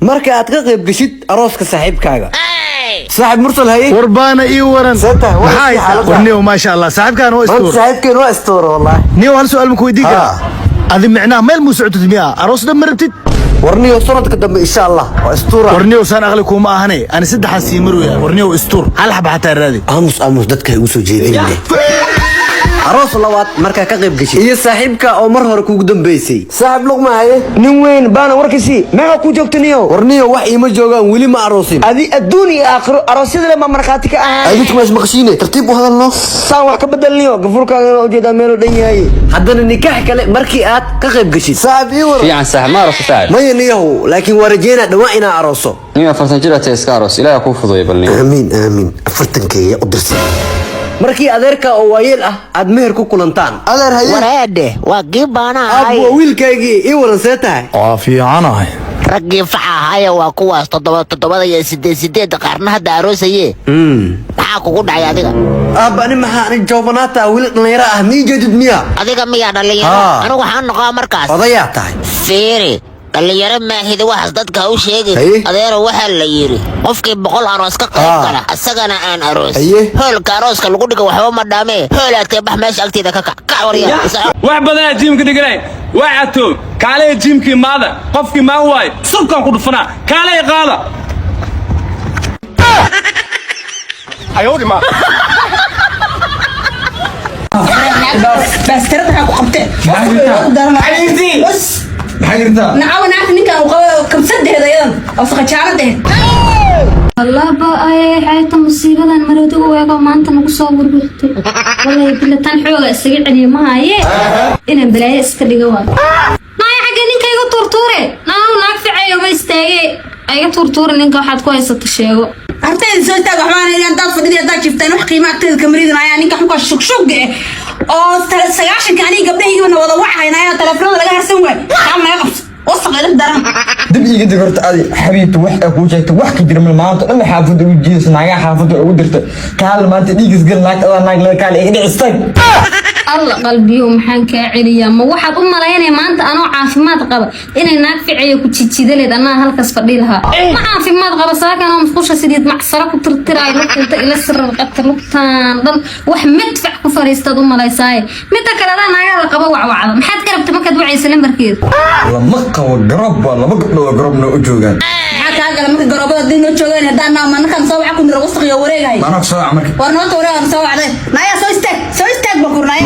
Marka aad ka qayb geshid arooska saaxiibkaaga, saaxiib Mursal, haye. Warbaana ii waran. Seta, waa maxay isii xaaladda? Warniyow, maasha Allah, saaxiibkaan waa maanta istuur. Saaxiibkeen waa istuura wallahi. Niyow, hal su'aal ma ku weydiin karaa? Adi micnaha meel muu socotid miya? Aroos dhan ma rabtid? Warniyo, sanadka dambe insha Allah waa istuura. Warniyow, saan aqli kuuma ahane, ani saddexaan sii marwaya. Warniyow, istuur, hal xaba xataa raadi. Aamus, aamus, dadka igu soo jeedinine. Aroos labaad markaa ka qayb geshid iyo saaxiibka oo mar hore kugu dambeysay. Saaxiib Luqma, haye. Nin weyn baana, warkiisii meeqa ku joogta, niyow? Warniyo, wax iima joogaan, weli ma aroosin. Adi adduun iyo aakhiro aroosyada le maa markhaati ka ahaa. Adidku ma ismaqashiine, tartiib u hadalno. Saan wax ka bedelniyo, gafuurkaaga ujeedaa meeluu dhan yahay. Haddana nikaax kale markii aad ka qayb geshid. Saaxiib, ii waran. Fiican saaxib, ma aroos saaxib? Maya niyahow, laakiin waa rajeynaa dhawaan inaa arooso. Nin 40 jir atay iska aroos, Ilaahay kuu fududeeyo bal nin. Aamiin, aamiin. 40-keeya u dirsan. Markii adeerka oo waayeel ah aad meher ku kulantaan. Adeer, haye. Wareedhe, waa kii baana Aab, ahay. waa wiilkaygii, ii waran, see tahay? Waa fiicanahay. Raggii faxa ahaaye waa kuwaas toddoba toddobada iyo sideed sideedda, qaarna hadda aroosaye. Maxaa kugu dhacay adiga? Aabba, ani maxaa, ani joobanaata, weli dhallinyaro ah, mii jeedid miya? Adiga miyaa dhallinyaro? Haa. Anigu waxaan noqaa markaas. Odayaa tahay. Fiiri, dhallinyaro maahida, waxaas dadka ha u sheegin. Haye. Adeero, waxaa la yidhi qofkii 100 aroos ka qayb gala asagana aan aroos, Haye. hoolka arooska lagu dhigo waxba ma dhaamee. Hoolaatee, bax meesha agteeda ka kac, kac warya. Wax badanaa gym-ka dhiganay, waa catow. Kaalaya gym-kii maada, qofkii maan waaye sulkaan ku dhufanaa. Kaalaya qaada. Baastarada waxaa ku qabteen nacawa naagta ninkan uu qabo kabsadeeda iyadan oo saqajaanadeed. Allaba ay xayta, musiibadan marowda u eego maanta nagu soo burburtay. Wallahi bila tan xooga isaga celiyo ma haye, inaan balaayo iska dhigo waa. Naaya, xagga ninka iga tuurtuure, naanu naag ficayo ma istaage, iga tuurtuure ninka, waxaad ku haysato sheego. Artayda soo istaag, waxbaan idin haddaad fadhidi, haddaad jiftaan, wax qiimo agteeda kamaridan ayaa ninka xunka shugshugga eh oo 90-ka aniga gabdhahaygana wada wacayna ayaa telefoonada laga harsan waay. Qaal naga qabso, wasaq idin daran. Dib iiga dig horta. Adi xabiibta wax ay kuu sheegtay wax ka jira mal. Maanta dhan xaafadda ugu jiidaysa, naagaha xaafadda ugu dirtay. Kaal maanta dhiigis gal, naag adaa naag lada, kaal iga dhicistay. Alla qalbiyo, maxaan kaa celiyaa? Ma waxaad u malaynaya maanta anoo caafimaad qaba inay naag ficayo ku jijidaleed anaa halkaas fadhi lahaa? Ma caafimaad qaba, saakan oo musqusha sideed macsaro ku tirtiraayo, lugta ila sirar qabta, lugtaan dhan wax madfac ku fariistaad u malaysaaye. Midda kale, adaa naagaha la qabo wacwacda, maxaad ka rabta markaad wacaysa lambarkeeda? Lama qabo, garoob baa, laba gabdhood oo garoobna u joogaan. Maxaa kaa gala marka garoobada hadii noo joogaan? Haddaan naa manakan soo waca ku nira wasaq iyo wareegahay. Maanaa soo waca marka. War noota wareegan soo wacday. Naya, soo istaag, soo istaag baan kurnaya.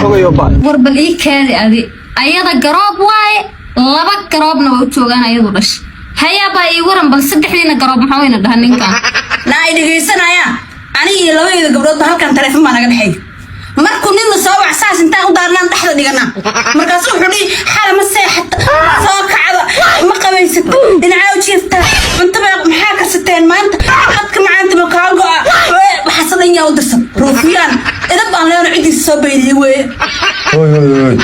War bal ii kaadi, adi ayada garoob waaye, laba garoobna waa u joogaan ayadu dhashay. Hayaabaa ii waran bal, saddexdiina garoob maxaa wayna dhaha ninkan? Naa, ay dhegaysanayaan, aniga iyo labadeeda gabdhoodba halkan taleefon baa naga dhexeeya. Markuu nina soo wac, saas intaan u daarnaan dhexda dhiganaa. Markaasu wuxuu dhihi xala ma seexata, soo kacda, ma qabaysata, dhinacaa u jiiftaa, cunto baa maxaa karsateen maanta, qadka macaanta ma kaa go'a, waxaase dhan yaa u dirsan ruufiyaan idab aan leeno ciddiisa soo baydiyey weeye. Hooy hooy hooy,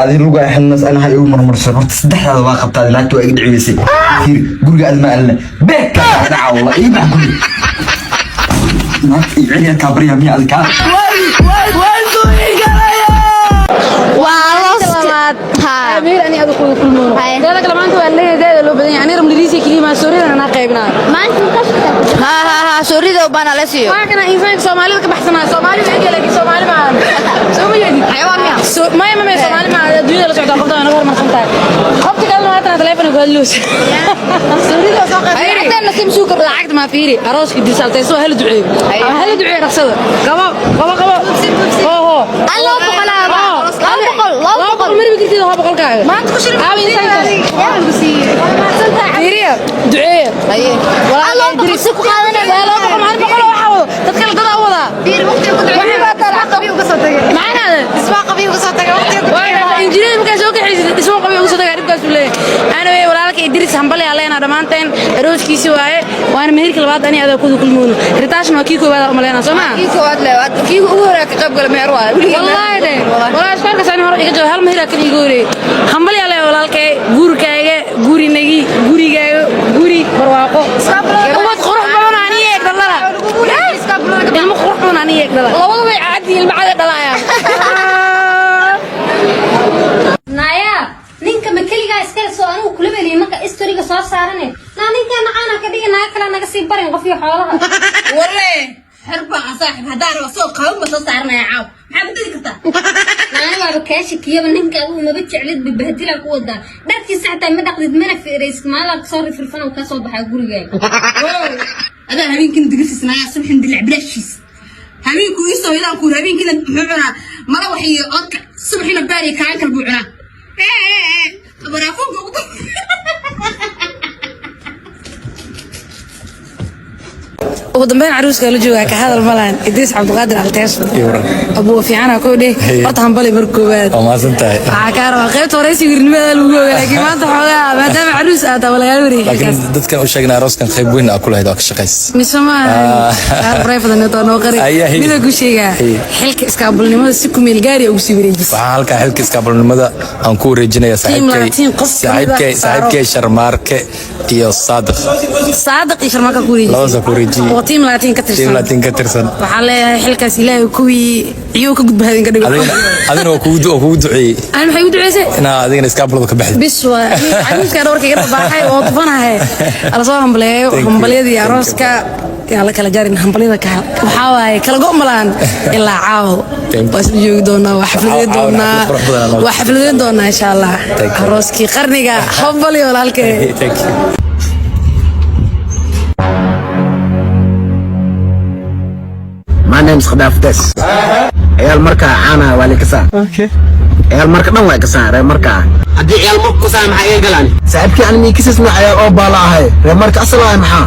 adi lugaa xidhnas, anaha igu marmarsan. Horta saddexdaada waa qabtaa, naagta waa iga dhiciweysay. Fiir, guriga adi ma alina beegka dhaca, walla ii bax guriga. Naagta ii celiya, kaa baryaa miya adi kaa? Meel ani aad ku kulmoono. Teeda kale, maanta waa leeyahay deeda loo badan yahay. Ani ramladiisa kaliya ma soorida anaa qaybnaa. Ha ha ha, soorida bana la siiyo. Waa kana insaanka Soomaalida ka baxsanaa. Soomaalida ay laakiin Soomaali ma ahan. Soo ma jeedid? Xayawaan miya? So maya maya, Soomaali ma ahan, adduunyada la socdaa, qofta waa naga hormarsan tahay. Qofta kalena waa tan telefoon ku hadloos. Soorida soo qaybnaa. Lacagta nasiib suuqa lacagta ma fiiri. Arooska disaltay soo hal duceeyo. Hal duceeyo dhaqsada. Qabo qabo qabo. Ho ho. Aan 200 ah. 200, 200. Marbi kartid waa boqolkaaga. Maanta ku shirib. Aabi insaanka. Fiiriya, duceeya. Haye. Walaa 200 si ku qaadanay. 200 maalin boqol waxa wado. Dad kale dad u wadaa. Fiiri, waqtiga ku duceeyo. Qabiyo uga soo tagay. Macnaheeda Isma qabiyo uga soo tagay waqtiga ku duceeyo. Injineer markaa soo kaxaysid dhismo qabiyo uga soo tagay, dhibkaas uu leeyahay. Anyway, walaalka Idris hambali aleena dhammaanteen, arooskiisi waaye, waana meherka labaad ani adaa kudu kulmoono. Ritaashna waa kii koowaad u maleynaa, soo ma? Kii koowaad le, kii ugu horeeya ka qayb gala meher waaye. Wallaahi de. Wallaahi isku ani hore iga jawaab, hal meher kan iiga horeeyay. Hambali ale walaalkay, guurkaaga, gurinagi, gurigaaga, guri barwaaqo. Ubad qurux badan ani eeg dhalala. Ilmo qurux badan ani eeg dhalala. Labadu way cad ilmo cad dhalayaan. Naya, ninka ma keligaa iskale soo anigu kula beliyay marka istoriga soo saarane? Naa, ninka nacaan. naga sii barin qof iyo xoolaha. Walle xer baan saaxib, haddaan rabo soo qaawan ba soo saaranaya caaw. Maxaa ku dadi kartaa? Naani waaba kaa shakiyaba, ninka adigu maba jeclid, babahdilaa ku wadaa. Dharkiisa xataa ma dhaqdid, mana feeraysid. Maalaa kasoo rifrifan oo kasoo baxaa gurigaaga. Adaa habeenkiina digirsiisnaayaa, subaxin dilic bilaashiis. Habeenku iisoo hidaan kuur, habeenkiina muxuu cunaa? Mala wax iyo odka, subaxina baariya kaankal buu cunaa. Baraafoonka ugu. Ugu dambeyn caruuska la joogaa, ka hadal malan Idriis Cabdiqaadir Alteeso. Abuu fiicana koo dheh horta, hambali mar koowaad. Waa mahadsantahay. Waxaa kaa rabaa qaybta horeysi wirnimada lagu ogaa, laakiin maanta xoogaa maadaama caruus aad tahay waa lagaala wareegay. Laakiin dadkan u sheegnaa arooskan qayb weyn aa ku lahayd, waa ka shaqays. Mise maaha private noo qari. Mida ku sheegaa xilka iskaabulnimada si ku meel gaari ugu sii wareejisay. Waxaan halkan xilka iskaabulnimada aan ku wareejinaya saaxiibkay 20 qof ka mid ah saaxiibkay saaro. Saaxiibkay Sharmaarke iyo Saadiq. Saadiq iyo Sharmaarka ku wareejisay. Labadaas ku wareejiyey. Oo team 20 ka Team tirsan. 20 ka tirsan. Waxaan leeyahay xilkaas Ilaahay kuwii ciyuu ka gudba hadinka dhigo. Adigana waa kugu duceeyey. Ani maxay u duceysay? Inaa adigana iskaabulada ka baxdid. Bis waa caruuska dhowrka iga dharbaaxay oo tufanahay. Ala soo hambaleeyo. Thank you. Hambalyadii arooska yaa la kala jarin. Hambalyada ka waxaa waaye kala go' malaan ilaa caawo. Waa isla joogi doonaa, waa xafladeyn Caawo, doonaa. xaflad qurux badan Waa xafladeyn doonaa insha Allah. Thank you. Arooskii qarniga, hambalyo walaalkay. Thank you. My name is Khadaaf Des. Ciyaal markaa caana waa la kasaa. Ciyaal marka dhan waa kasaa reer markaa. Haddii ciyaal marka kasaa maxaa iga galaan? Saaxiibkii ani miikisas ma ciyaal oo baala ahay. Reer marka asal ahay maxaa?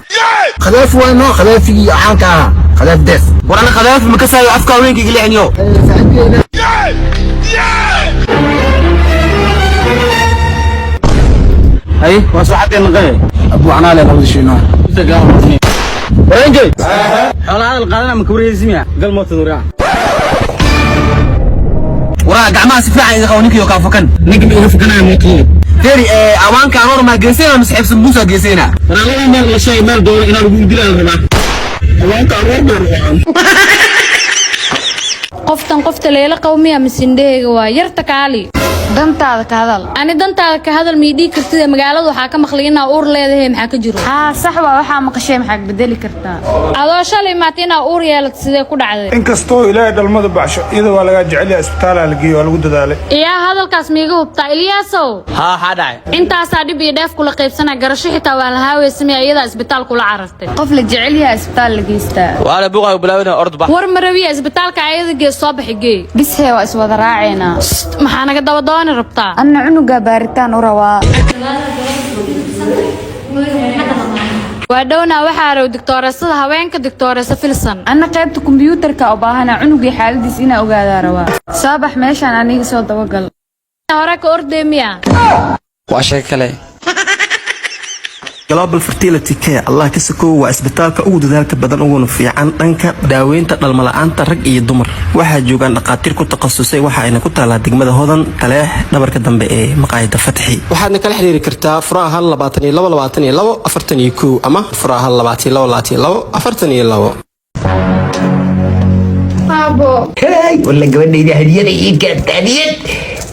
Khadaaf waa noo khadaafigii caanka ahaa. Khadaaf Des. War ana Khadaaf ma kasaayo, afka haweenkii leexniyo. Hay, waa soo xadeen naqay. Abu Canaale labada shiino. Waranjay. Xoolaha hadal qaadana ma kureysmiya? Gal moota duraa. Waraa gacmaha si fiican iga qabo, ninkii oo kaa fokan. Ninka ma iga fokanaya mootada. Feri awaanka aan ma geysayna mise xibsan Musa geysayna. Waraa laba meel la sheegay, meel doono inaan lagu dilaa rabaa. Awaanka aan war. Qoftan qofta leela qawmiya misindheheyga waa yarta kaali. Dantaada ka hadal. Ani dantaada ka hadal mii dhihi kartid. Magaalada waxaa ka maqlay inaa uur leedahay, maxaa ka jiro? Haa, sax waa. Waxaa maqashay maxaa bedeli kartaa? Adoo shalay maata inaa uur yeelato sidee ku dhacday? Inkastoo Ilaahay dhalmada baxsho, iyada waa lagaa jecel yahay, isbitaalaa la geeyey, waa lagu dadaalay. Iyaa, hadalkaas miiga hubtaa, Ilyaasow? Haa, waxaa dhacay? Intaasaa dhib iyo dheef kula qaybsana, garasho xitaa waa la haaweysamiya, iyadaa isbitaal kula carartay. Qof la jecel yahay isbitaal la geystaa. Waala buuqaa bilaawina, ord bax. War marawiya, isbitaalka ayada gees, soo baxi geey. Bishee waa iswada raaceynaa. Maxaa naga daba dooni rabtaa? Anna cunuga baaritaan u rabaa. Waa dhownaa, waxaa raw digtooreesada haweenka, digtooreesa Filsan. Anna qaybta kombiyuutarka u baahana, cunugii xaaladiis inaa ogaadaa rabaa. Soo bax meeshaan, aniga soo dabagal. Hore ka ordee miya? Waa sheeko kale. Global Fertility Care, Allah ka sokow, waa isbitaalka ugu dadaalka badan uguna fiican dhanka daaweynta dhalmala'aanta rag iyo dumar. Waxaa joogaan dhaqaatiir ku takhasusay, waxa ayna ku taalaa degmada Hodan, Taleex, dhabarka dambe ee maqaayada Fatxi. Waxaadna kala xiriiri kartaa furaha 1 22 22 41 ama furaha 1 22 22 42. Hey, walla gabadhayda hadiyada ii keenta, hadiyad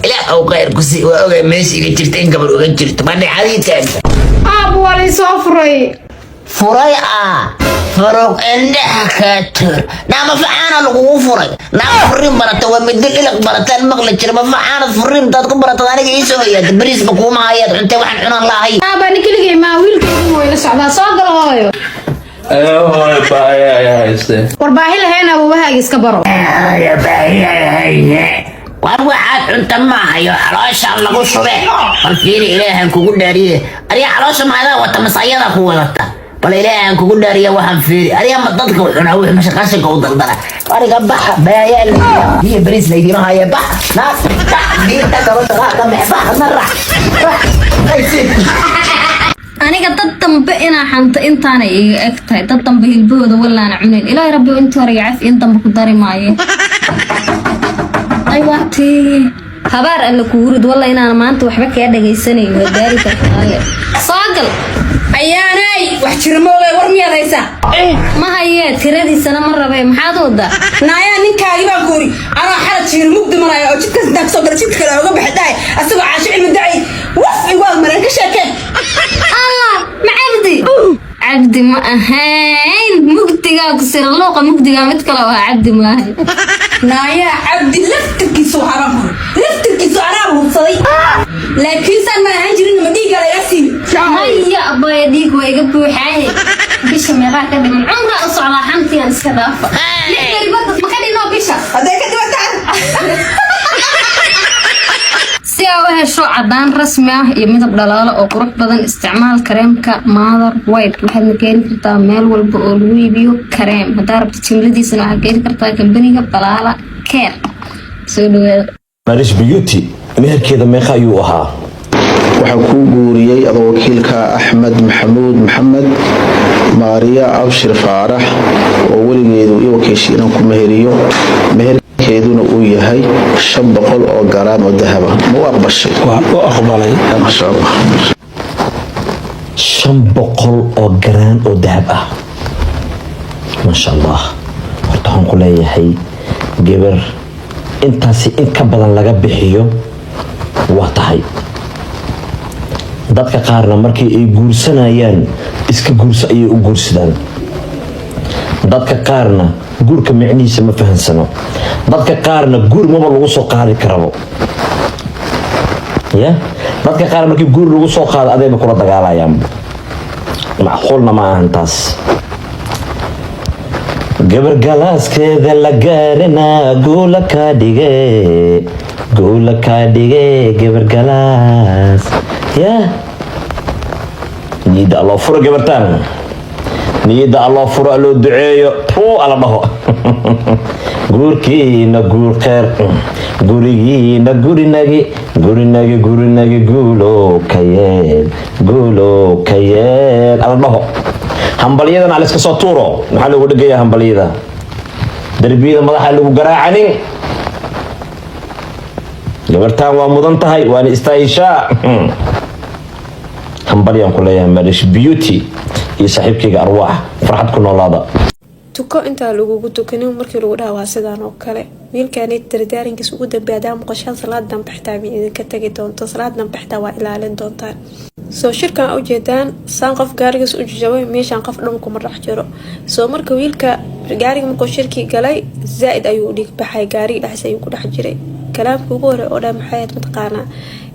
ilaah ou khayr ku sii. Waa ogay meesha iga jirta in gabar uga jirto madhexad ii keenta. Aabo, waa laysoo furay. Furay ah, faruq indhaha kaa tur. Naa mafacaana lagugu furay? Naa furin barata waa middo dhiliq barataan maqli jira. Mafacaanad furin intaad ku baratad aniga ii soo hayaad, bariisba kuuma hayaad cuntay, waxaan cunan lahay. Aaba, ni keligay maa, wiilkaygu way la socdaa. Soo galo hooyo. War baahi lahayn awowahaaga iska baro. War waxaad cunta ma hayo, calooshaan lagu shube. Bal fiiri, Ilaahan kugu dhaariye, adiga caloosha maadaa wata mase ayadaa ku wadata? Bal Ilaahan kugu dhaariye, waxaan fiiri, adiga ma dadka u cunaa wix masha qashinka u daldala. Ariga baxa baayaa biyo bariis laydima haya. Bax naas, bax diinta gabadha ka bax, bax narax bax qaysid. Aniga dad dambe inaa xanto intaanay iga eg tahay. Dad dambe hilbahooda walaana cunayn. Ilaahay rabbi intii hore iga cafi, in dambe ku dari maaye. Ay waati habaar alle kugu rid, walla inaana maanta waxba kaa dhagaysanayn. Waa gaari kartaaye, soo gal. Ayaanay, wax jira moogay? War miyaad haysaa? Ma hayee, tiradiisana ma rabee, maxaad wadaa? Naayaa, ninkaagii baan ku uri anoo xalad jiir mugdi maraya oo jidkaas intaan kasoo gala jidka kale oga baxay dhahay, asagoo caasho cilmi dacay waf igu agmareen. Ka sheekeen. Allah ma Cabdi? Cabdi. Cabdi ma ahayn. Mugdigaa ku sira, luuqa mugdigaa mid kale waa Cabdi maahay. Naayaa, Cabdi laftirkiisu waxaabaan ku laftirkiisu anaa hubsaday, laakiin saan ma ahaan jirin. Ma dhiigga laga siin? Maya abaya, dhiig waa iga buuxaaye. Bisha meeqaa ka dhiman? Cumraa u socdaa, xantiyan iska dhaafa. 6 beri bada ma ka dhinoo bisha? Hadday ka dhimataan. Si aa u hesho cadaan rasmi ah iyo midab dhalaalo oo qurux badan, isticmaal kareemka Mother White. Waxaadna ka heli kartaa meel walba oo lagu iibiyo kareem. Haddaa rabto jimladiisana, waxaad ka heli kartaa kambaniga Balaala Care. Soo dhawaada. Marish Beauty, meherkeeda meeqa ayuu ahaa? Waxaa kuu guuriyey adoo wakiilka Axmed Maxamuud Maxamed, Maariya Abshir Faarax, oo weligeedu i wakiishay inaan ku meheriyo, meherkeeduna uu yahay 500 oo garaam oo dahaba. Ma u aqbashay? Waan u aqbalay. Maasha Allah. 500 oo garaan oo dahab ah, maasha Allah. Horta waxaan ku leeyahay, gabar intaasi in ka badan laga bixiyo waa tahay. Dadka qaarna markii ay guursanayaan iska guurso ayay u guursadaan. Dadka qaarna guurka micnihiisa ma fahansano. Dadka qaarna guur maba lagu soo qaadi karabo ya. Dadka qaar markii guur lagu soo qaado adayba kula dagaalayaan. Macquulna ma ahan taas. Gabar galaaskeeda la gaarina guula kaa dhige, guula kaa dhige. Gabar galaas ya, niyadda alloo furo gabartaan, niyadda alloo furo, alloo duceeyo, tuu ala dhaho. Guurkiina guur kheer, gurigiina gurinagi, gurinagi, gurinagi, guulo ka yeel, guulo ka yeel ala dhaho. Hambalyadana aliska soo tuuro. Maxaa loogu dhegayaa hambalyada? Darbiyada madaxa lagu garaacanin. Gabartaan waa mudan tahay, waana istaahishaa. Hambalyaan ku leeyahay Marish Beauty iyo saaxiibkayga Arwaax. Farxad ku noolaada. Tuko intaa lagugu tukanin. Markii lagu dhaha waa sidaan oo kale, wiilkaani dardaarankiisa ugu dambeeya hadaa maqashaan, salaad dambe xitaa ma idinka tagi doonto, salaad dambe xitaa waa ilaalin doontaan. Soo shirkan ujeedaan, saan qof gaarigiis u jajabay, meeshaan qof dhan kuma dhex jiro. Soo marka wiilka gaariga markuu shirkii galay, zaa-id ayuu u dhiig baxay. Gaariga dhexdiis ayuu ku dhex jiray. Kalaamka ugu hore oo dhan maxay ahayd mataqaanaa?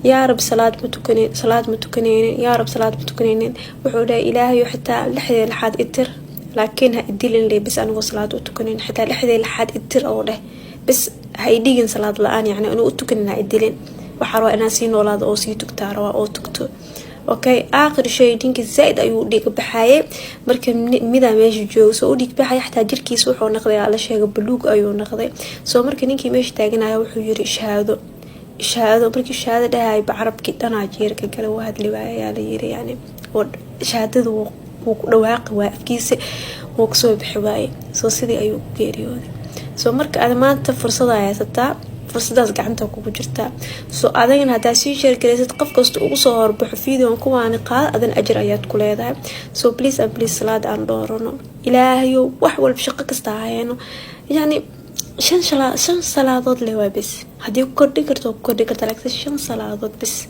Yaa Rab, salaad ma tukanin, salaad ma tukanaynin, yaa Rab, salaad ma tukanaynin. Wuxuu dhahay, Ilaahayo, xitaa lixdii lixaad itir, laakiin ha idilin le bis anigoo salaad u tukanin. Xitaa lixdii lixaad itir oo dheh, bis ha idhigin salaad la-aan, yacni inuu u tukanin ha idilin. Waxaa rabaa inaan sii noolaado oo sii tugtaa rabaa oo tugto. Okay, aakhir shay ninkii zaa-id ayuu dhiig baxayay. Marka midaa meesha jooga soo u dhiig baxaya, xataa jirkiisa wuxuu noqday, la sheega, buluug ayuu noqday. Soo marka ninkii meesha taaganaya wuxuu yiri, shahaado, shahaado. Markii shahaado dhahayba, carabkii dhanaa jeerka gale, waa hadli waaya ayaa la yiri. Yani oo shahaadada wuu ku dhawaaqi waaya, afkiisa wuu kasoo bixi waayey. Soo sidii ayuu ku geeriyooday. Soo marka aad maanta fursada haysataa, fursadaas gacanta kugu jirtaa. Soo adagana haddaa sii share garaysad, qof kasta ugu soo horbaxo videon kuwaani qaad, adan ajir ayaad ku leedahay. So please and please, salaada aan dhoorano. Ilaahayo, wax walba shaqo kasta hayeeno, yacni shan salaadood leh waa bes. Haddii ku kordhin karto, ku kordhin karta, laakiin shan salaadood bes.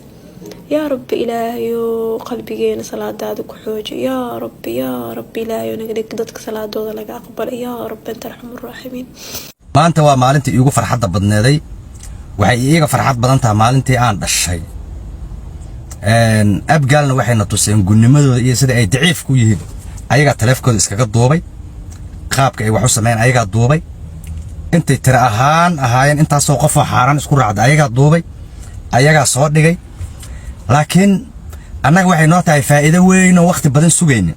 Yaa Rabbi, Ilaahayo, qalbigeena salaadaada ku xooji. Yaa Rabbi, yaa Rabbi, Ilaahayo, naga dhig dadka salaadooda laga aqbalay. Yaa Rabbi, anta arxamur raaximiin. Maanta waa maalintii iigu farxadda badneeday. Waxay iiga farxad badan tahay maalintii aan dhashay. Abgaalna waxayna tuseen gunnimadooda iyo sida ay daciif ku yihiin. Ayagaa taleefkooda iskaga duubay qaabka ay wax u sameeyeen, ayagaa duubay intay tira ahaan ahaayeen intaasoo qofoo xaaraan isku raacda, ayagaa duubay, ayagaa soo dhigay. Laakiin annaga waxay noo tahay faa'iido weyn oo wakhti badan sugayna.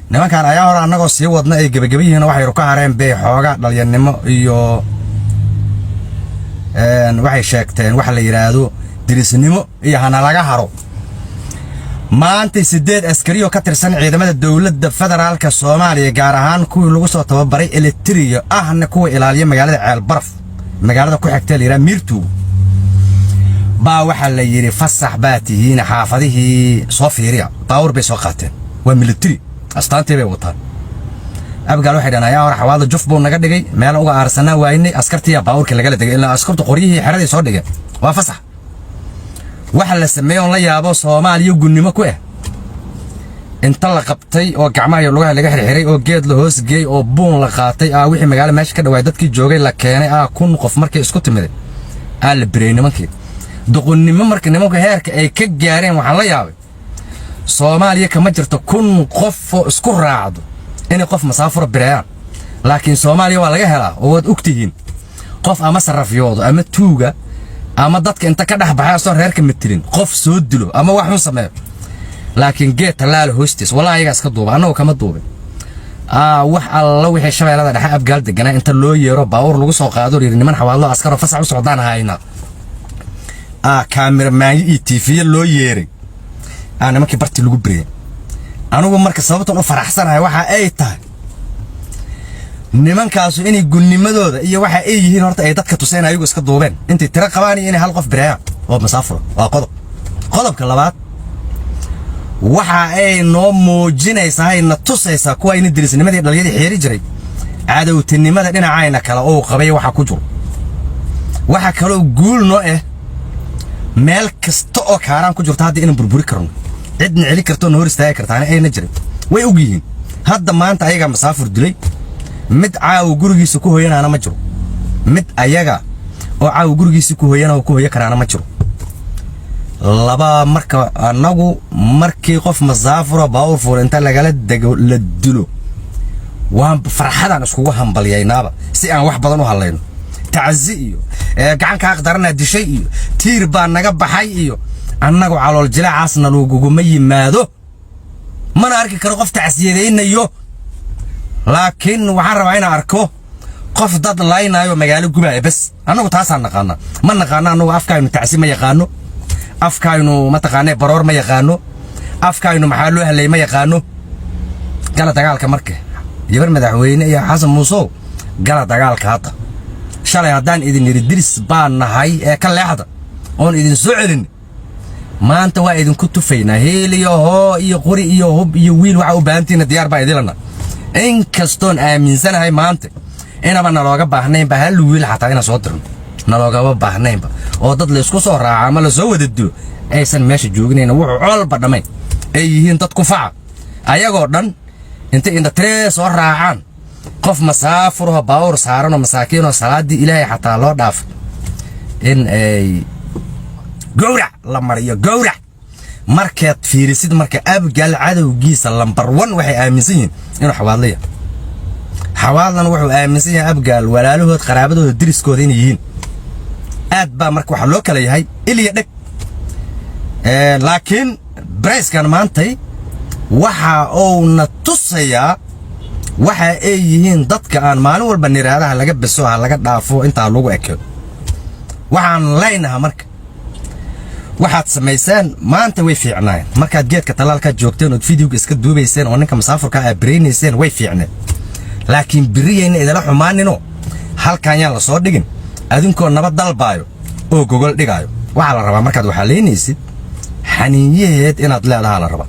Nimankan ayaa hore annagoo sii wadna ay gebageba yihiin, waxay ka hareen bay xoogaa dhalyannimo iyo waxay sheegteen waxa la yidhaahdo dirisnimo iyo hana laga haro. Maanta 8 askari oo ka tirsan ciidamada dowladda federaalka Soomaaliya, gaar ahaan kuwii lagu soo tababaray Elitiriya, ahna kuwa ilaaliya magaalada Ceelbaraf, magaalada ku xigta la yidhaha Miirtuug, baa waxaa la yidhi fasax baa tihiin, xaafadihii soo fiiriya. Baawur bay soo qaateen, waa military, astaantii bay wataan. Abgaal waxay dhahan ayaa hore Xawaadla juf buu naga dhigay, meel uga aarsanaa waaynay. Askartiyaa baawurkii lagala degay, ilaa askartu qoryihii xeradii soo dhigeen, waa fasax. Waxa la sameeyo oon la yaabo Soomaaliya gunnimo ku ah. Inta la qabtay oo gacmaha iyo lugaha laga xirxiray oo geed la hoos geey oo buun la qaatay, wixii magaalo meesha ka dhawaay dadkii joogay la keenay, 1000 qof markay isku timiday la biray nimankii. Doqonnimo marka nimanku heerka ay ka gaareen waxaan la yaabay. Soomaaliya kama jirto 1000 qof oo isku raacdo inay qof masaafuro bireeyaan, laakiin Soomaaliya waa laga helaa oo waad ogtihiin qof ama sarafyoodo ama tuuga ama dadka inta ka dhex baxay asoo reerka matilin qof soo dilo ama wax xun sameeyo. Laakiin geed tallaala hoostiis, wallahi ayagaa iska duuba, annagu kama duubin. Wax alla wixii Shabeellada Dhexe Abgaal deganaa inta loo yeero, baawur lagu soo qaado, yidhi niman Xawaadlo askaroo fasax u socdaan hayna, kaamiramaanyo iyo tiifiye loo yeeray, nimankii bartii lagu biriyay. Anigu marka sababtan u faraxsanahay waxa ay tahay nimankaasu inay gunnimadooda iyo waxa ay yihiin horta ay dadka tuseen, ayagu iska duubeen intay tiro qabaan iyo inay hal qof bireeyaan oo masaafuro. Waa qodob. Qodobka labaad, waxa ay noo muujinaysaa, hayna tusaysaa kuwa ayna dirisnimadii dhalinyadii xeeri jiray, cadowtinimada dhinacayna kale oo qabay waxa ku jiro. Waxa kaloo guul noo ah meel kasta oo Kaaraan ku jirto hadda inaan burburi karno, cidna celi karto na hor istaagi kartaana ayna jirin. Way og yihiin hadda maanta ayagaa masaafur dilay. Mid caawa gurigiisa ku hoyanaana ma jiro, mid ayaga oo caawa gurigiisa ku hoyana oo ku hoya karaana ma jiro. Laba marka annagu markii qof masaafuro baawur fuul inta lagala dego la dilo, waan farxadaan iskugu hambalyaynaaba si aan wax badan u hadlayno. Tacsi iyo gacanka aqdaranaa dishay iyo tiir baa naga baxay iyo annagu calool jilacaasna laguguma yimaado. Mana arki karo qof tacsiyadaynayo, laakiin waxaan rabaa inaan arko qof dad laynayo, magaalo gubaaya bas. Annagu taasaan naqaana. Ma naqaano annagu afkaaynu tacsi ma yaqaano, afkaaynu mataqaanee baroor ma yaqaano, afkaaynu maxaa loo helay ma yaqaano. Gala dagaalka marka, yabar madaxweyne iyo Xasan Muusow, gala dagaalka hadda. Shalay haddaan idin yidhi diris baan nahay ee ka leexda oon idin soo celin, maanta waa idinku tufaynaa heel iyo hoo iyo qori iyo hub iyo wiil. Waxa u baahantiina diyaar baa idilana, inkastoon aaminsanahay maanta inaba nalooga baahnaynba hal wiil xataa inaan soo dirno naloogama baahnaynba, oo dad laysku soo raaca ama lasoo wada dilo aysan meesha jooginayna, wuxuu colba dhammayn ay yihiin dad ku faca ayagoo dhan intay indhatiree soo raacaan qof masaafurho baawur saaranoo masaakiinoo salaaddii Ilaahay xataa loo dhaafo in ay gowrac la mariyo gowrac. Markaad fiirisid marka Abgaal cadowgiisa lambar 1 waxay aaminsan yihiin inuu Xawaadlaya. Xawaadlana wuxuu aaminsan yahay Abgaal walaalahood, qaraabadooda, deriskooda inay yihiin. Aad baa marka waxaa loo kala yahay iliya dheg. Laakiin barayskan maantay waxa uuna tusayaa waxa ay yihiin dadka aan maalin walba niraadaha laga beso, ha laga dhaafo, intaa lagu ekeyo. Waxaan leynaha marka waxaad samayseen maanta way fiicnaayeen. Markaad geedka tallaalkaad joogteen ood videoga iska duubayseen oo ninka masaafurka aad baraynayseen way fiicneen, laakiin biriyayna idala xumaaninoo halkan yaan la soo dhigin adinkoo nabad dalbaayo oo gogol dhigaayo. Waxaa la rabaa markaad waxaa leynaysid xaniinyaheed inaad leedahaa la rabaa.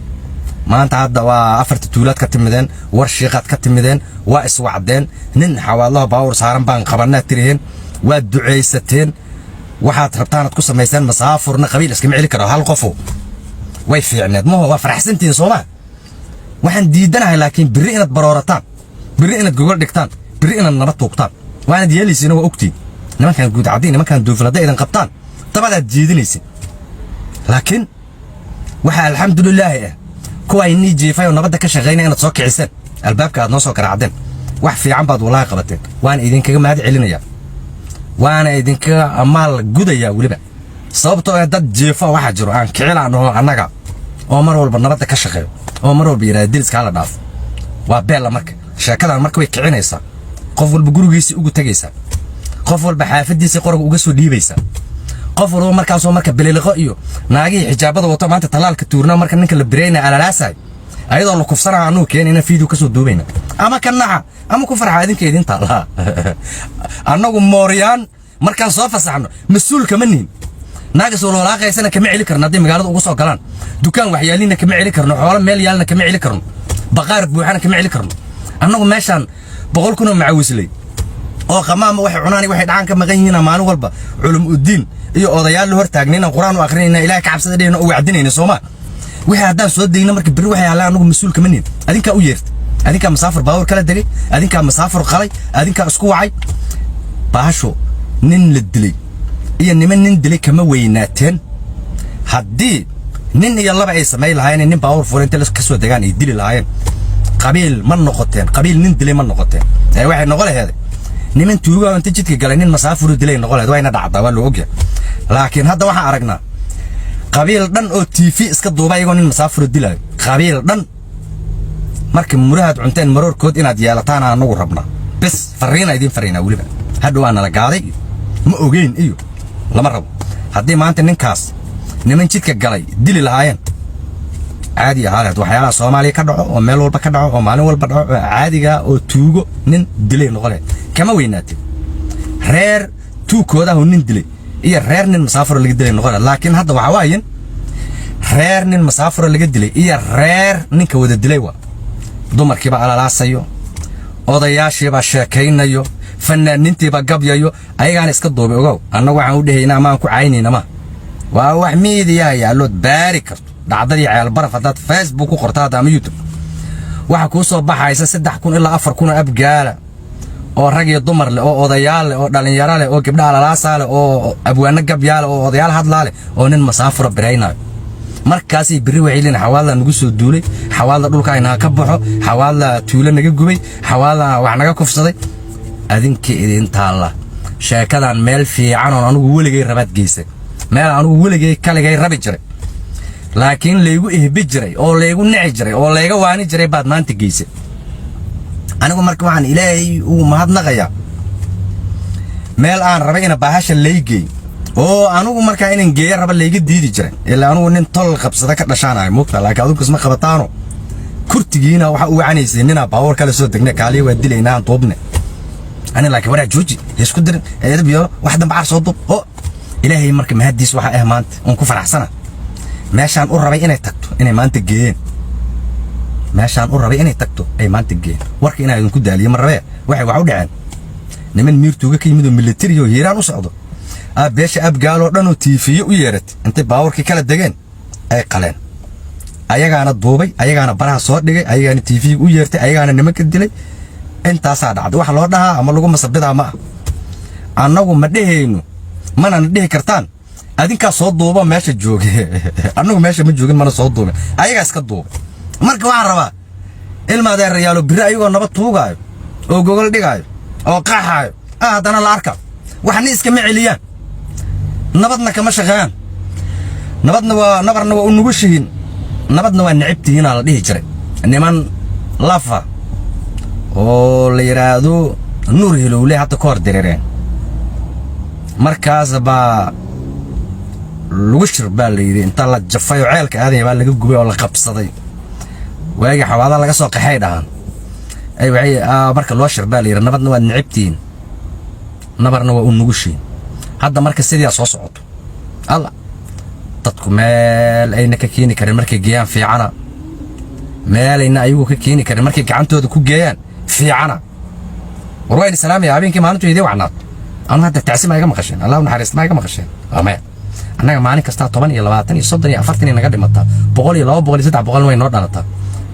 Maanta hadda waa afarta tuulaad ka timideen, war shiiqaad ka timideen, waa iswacdeen, nin Xawaadlaha baawur saaran baan qabannaa tiriheen, waad ducaysateen, waxaad rabtaanaad ku samayseen. Masaafurna qabiil iskama celi karo hal qofo. Way fiicneed maho, waa faraxsantihiin soomaa? Waxaan diidanahay laakiin birri inaad baroorataan, birri inaad gogol dhigtaan, birri inaad nabad tuugtaan. Waanaad yeelaysiina, waa ogtiin nimankan guud caddiin, nimankan duufin hadday idin qabtaan dabadaad jeedinaysin. Laakiin waxaa alxamdulilaahi ah kuwa inii jiifay oo nabadda ka shaqaynaya inaad soo kiciseen, albaabka aad noo soo garaacdeen. Wax fiican baad wallaahi qabateen, waana idinkaga mahad celinayaa, waana idinkaga amaal gudayaa weliba, sababtoo ah dad jiifo waxaa jiro aan kicilaan oo annaga oo mar walba nabadda ka shaqeeyo oo mar walba yidhahda deriska hala dhaafo. Waa beella marka sheekadan marka way kicinaysaa, qof walba gurigiisii ugu tegaysaa, qof walba xaafadiisii qoroga uga soo dhiibaysaa, qof walba markaasoo marka bililiqo iyo naagihii xijaabada wato maanta tallaalka tuurnaa marka ninka la birayna alalaasahay ayadoo la kufsanaha annugu keenayna, video ka soo duubayna. Ama ka naxa ama ku farxa idinka idin taallaa. Annagu mooryaan markaan soo fasaxno mas-uul kama nihin. Naagas waloolaaqaysana kama celi karno hadday magaalada ugu soo galaan, dukaan waxyaalina kama celi karno, xoolo meel yaalna kama celi karno, baqaar buuxana kama celi karno. Annagu meeshaan 100,000 oo macawisley oo qamaama waxay cunaan waxay dhacaan ka maqan yihiin maalin walba culum uddiin iyo odayaal la hor taagnayna, quraan u akhrinayna, Ilaahay ka cabsada dhehna, u wacdinayna sooma? Wixii haddaan soo dayna marka berri waxay hallaan, anagu mas-uul kama nihin. Adinkaa u yeertay, adinkaa masaafur baawur kala degay, adinkaa masaafur qalay, adinkaa isku wacay. Baasho nin la dilay iyo niman nin dilay kama weynaateen. Haddii nin iyo laba ay samayn lahaayeen, nin baawur furay inta ka soo degaan ay dili lahaayeen, qabiil ma noqoteen, qabiil nin dilay ma noqoteen. Ee waxay noqon laheed niman tuuga inta jidka galay nin masaafuru dilay noqon laheed. Wayna dhacdaa, waa loo ogyahay. Laakiin hadda waxaan aragnaa qabiil dhan oo TV iska duuba iyagoo nin masaafuru dilayo, qabiil dhan. Marka murahaad cunteen maroorkood inaad yeelataan anagu rabnaa. Bes, fariina idiin fariinaa. Weliba hadhow waa nala gaaday iyo ma ogeyn iyo lama rabo. Haddii maanta ninkaas niman jidka galay dili lahaayeen, caadi ahaa lahayd. Waxyaalaha Soomaaliya ka dhaco oo meel walba ka dhaco oo maalin walba dhaco oo caadiga oo tuugo nin dilay noqon lahayd. Kama weynaatay reer tuugkooda oo nin dilay iyo reer nin masaafuro laga dilay noqon lahayd. Laakiin hadda waxaa waayin reer nin masaafuro laga dilay iyo reer ninka wada dilay. Waa dumarkiiba alalaasayo, odayaashiibaa sheekaynayo, fanaaniintiibaa gabyayo, ayagaana iska duubay. Ogow, annagu waxaan u dhehaynaa amaan ku caynayna ma waa wax miidiyaha yaallood baari karto. Dhacdadii Ceelbaraf haddaad Facebook ku qorto hadda ama YouTube, waxaa kuu soo baxaysa 3000 ilaa 4000 oo Abgaala oo rag iyo dumar leh, oo odayaal leh, oo dhallinyaro leh, oo gabdhaha alalaasaa leh, oo abwaano gabyaa leh, oo odayaal hadlaa leh, oo nin masaafura biraynaayo. Markaasay berri waxay leeyihin: Xawaadla nagu soo duulay, Xawaadla dhulka aynaha ka baxo, Xawaadla tuulo naga gubay, Xawaadla wax naga kufsaday. Adinka idin taalla sheekadan. Meel fiican oon anugu weligay rabaad geysay, meel anugu weligay kaligay rabi jiray, laakiin laygu ehbi jiray oo laygu nici jiray oo layga waani jiray baad maanta geysay. Anigu marka waxaan Ilaahay ugu mahadnaqayaa meel aan rabay ina baahasha laygeey oo anugu markaa inan geeyo raba layga diidi jiray. Ilaa anugu nin tol qabsada ka dhashaanahay, moogta, laakiin adinku isma qabataano. Kurtigiina waxa u wacanaysay ninaa baawar kale soo degnay, kaaliya waa dilaynaa aan duubne ani. Laakiin waraa jooji, isku dirin eedab yeelo, wax dambe car soo duub. Oo Ilaahay marka mahadiis waxa ah maanta oon ku faraxsana meeshaan u rabay inay tagto inay maanta geeyeen, meeshaan u rabay inay tagto ay maanta geeyeen. Warka inaa idinku daaliyo ma rabee. Waxay wax u dhaceen niman Miirtuuga ka yimid oo military oo Hiiraan u socdo beesha Abgaaloo dhan oo tiifiye u yeeratay intay baawarkii kala degeen ay qaleen. Ayagaana duubay, ayagaana baraha soo dhigay, ayagaana tiifiga u yeertay, ayagaana nimanka dilay. Intaasaa dhacday. Wax loo dhahaa ama lagu masabidaa ma ah. Annagu ma dhehayno, manana dhihi kartaan adinkaa soo duuba meesha jooge. Annagu meesha ma joogin, mana soo duubin, ayagaa iska duubay. Marka waxaan rabaa, ilma adeerayaalo, biri ayagoo nabad tuugaayo oo gogol dhigaayo oo qaxaayo haddana la arka. Waxna iskama celiyaan, nabadna kama shaqeeyaan. Nabadna waa nabarna waa u nugushihiin, nabadna waa necibtihiinaa la dhihi jiray. Niman lafa oo la yidhaahdo Nuur Hilowle hadda ka hor dareereen, markaas baa lagu shir baa la yidhi inta la jafay oo ceelka aadaya baa laga gubay oo la qabsaday. Waagii Xawaada laga soo qaxay dhahaan ay waxay marka loo shir baa la yidhi: nabadna waad necibtihiin, nabarna waa u nugushihiin. Hadda marka sidaa soo socoto alla dadku meel ayna ka keeni karin markay geeyaan fiicana, meelayna ayagu ka keeni karin markay gacantooda ku geeyaan fiicana. War wayna salaamaya. Habeenkii maalintu idii wacnaato. Anu hadda tacsi ma iga maqasheen? Allah naxariista ma iga maqasheen? Waa maya. Annaga maalin kastaa 10 iyo 20 iyo 30 iyo 40 naga dhimataa, 100 iyo 200 iyo 300 way noo dhalataa.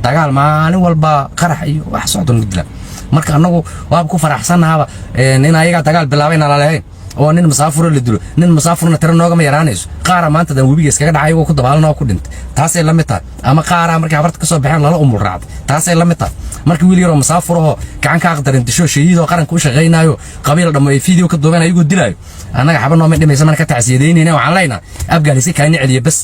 Dagaal maalin walba, qarax iyo wax socdo nagu dila. Marka annagu waaba ku faraxsannahaaba in ayagaa dagaal bilaabay nala lahayn oo nin masaafuro la dilo. Nin masaafurna tiro noogama yaraanayso. Qaara maanta dan webiga iskaga dhacay ayagoo ku dabaalana oo ku dhintay, taasay la mid tahay. Ama qaaraa markay habarta ka soo baxeen lala umul raacday, taasay la mid tahay. Marka wiil yaroo masaafurahoo gacan ka aqdarin disho, shahiidoo qaranka u shaqaynaayo, qabiil dhammo ay video ka duubeen ayagoo dilaayo, annaga xaba nooma dhimaysa, mana ka tacsiyadaynayna. Waxaan leenahay Abgaal iska kaani celiya bas.